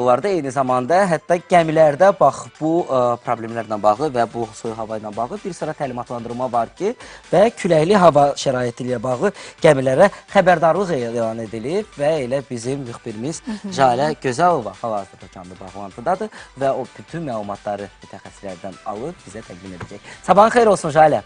Onlarda eyni zamanda hətta gəmilərdə bax bu problemlərlə bağlı və bu soyuq hava ilə bağlı bir sıra təlimatlandırma var ki, və küləkli hava şəraiti ilə bağlı gəmilərə xəbərdarlıq elan edilib və elə bizim müxbirimiz Jalə Gözəlova hal-hazırda canlı bağlantıdadır və o bütün məlumatları mütəxəssislərdən alıb bizə təqdim edəcək. Sabahın xeyir olsun, Jalə.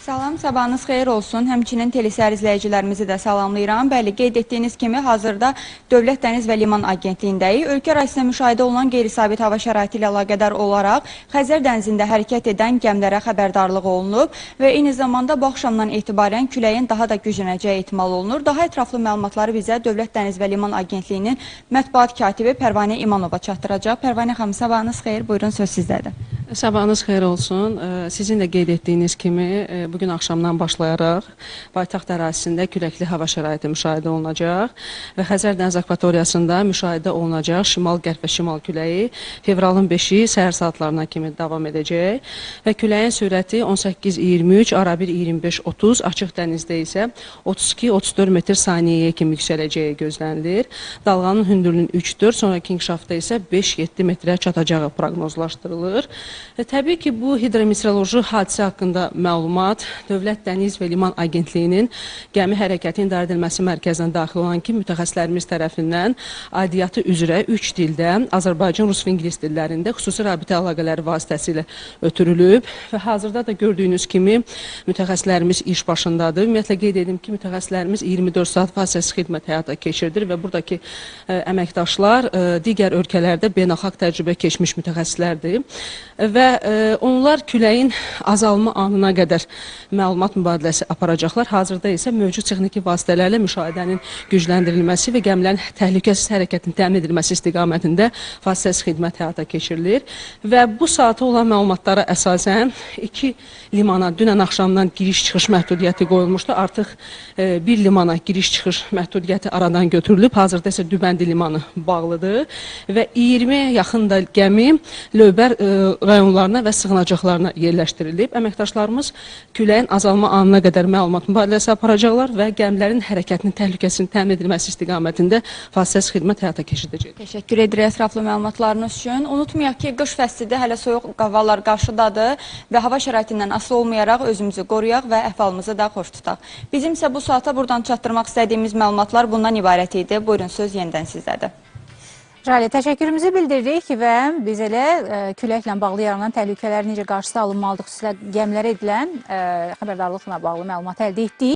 Salam, sabahınız xeyir olsun. Həmçinin telesər izləyicilərimizi də salamlayıram. Bəli, qeyd etdiyiniz kimi hazırda Dövlət Dəniz və Liman Agentliyindəyik. Ölkə ərazisində müşahidə olunan qeyri-sabit hava şəraiti ilə əlaqədar olaraq Xəzər dənizində hərəkət edən gəmilərə xəbərdarlıq olunub və eyni zamanda bu axşamdan etibarən küləyin daha da güclənəcəyi ehtimal olunur. Daha ətraflı məlumatları bizə Dövlət Dəniz və Liman Agentliyinin mətbuat katibi Pərvanə İmanova çatdıracaq. Pərvanə xanım, sabahınız xeyir. Buyurun, söz sizdədir. Sabahınız xeyir olsun. Sizin də qeyd etdiyiniz kimi, bugün axşamdan başlayaraq paytaxt ərazisində küləkli hava şəraiti müşahidə olunacaq və Xəzər dəniz akvatoriyasında müşahidə olunacaq şimal-qərb və şimal küləyi fevralın 5-i səhər saatlarına kimi davam edəcək və küləyin sürəti 18-23, arabir 25-30, açıq dənizdə isə 32-34 metr saniyəyə kimi yüksələcəyi gözlənilir. Dalğanın hündürlüyünün 3-4, sonraki inkişafda isə 5-7 metrə çatacağı proqnozlaşdırılır. Təbii ki, bu hidrometeoroloji hadisə haqqında məlumat Dövlət Dəniz və Liman Agentliyinin Gəmi Hərəkəti İdarə Edilməsi Mərkəzinə daxil olan ki, mütəxəssislərimiz tərəfindən aidiyyatı üzrə 3 dildə, Azərbaycan, rus və ingilis dillərində xüsusi rabitə əlaqələri vasitəsilə ötürülüb və hazırda da gördüyünüz kimi mütəxəssislərimiz iş başındadır. Ümumiyyətlə qeyd edim ki, mütəxəssislərimiz 24 saat fasiləsiz xidmət həyata keçirdir və buradakı əməkdaşlar digər ölkələrdə beynəlxalq təcrübə keçmiş mütəxəssislərdir və onlar küləyin azalma anına qədər məlumat mübadiləsi aparacaqlar. Hazırda isə mövcud texniki vasitələrlə müşahidənin gücləndirilməsi və gəmilərin təhlükəsiz hərəkətinin təmin edilməsi istiqamətində fasiləsiz xidmət həyata keçirilir və bu saata olan məlumatlara əsasən iki limana dünən axşamdan giriş-çıxış məhdudiyyəti qoyulmuşdu. Artıq bir limana giriş-çıxış məhdudiyyəti aradan götürülüb. Hazırda isə Dübəndi limanı bağlıdır və 20-yə yaxın da gəmi lövbər rayonlarına və sığınacaqlarına yerləşdirilib. Əməkdaşlarımız küləyin azalma anına qədər məlumat mübadiləsi aparacaqlar və gəmilərin hərəkətinin təhlükəsinin təmin edilməsi istiqamətində fasiləsiz xidmət həyata keçiriləcək. Təşəkkür edirik ətraflı məlumatlarınız üçün. Unutmayaq ki, qış fəslidir, hələ soyuq havalar qarşıdadır və hava şəraitindən asılı olmayaraq özümüzü qoruyaq və əhvalımızı da xoş tutaq. Bizim isə bu saata buradan çatdırmaq istədiyimiz məlumatlar bundan ibarət idi. Buyurun, söz yenidən sizdədir. Jalə, təşəkkürümüzü bildiririk və biz elə küləklə bağlı yaranan təhlükələr necə qarşısı alınmalıdır, xüsusilə gəmilərə edilən xəbərdarlıqla bağlı məlumat əldə etdik.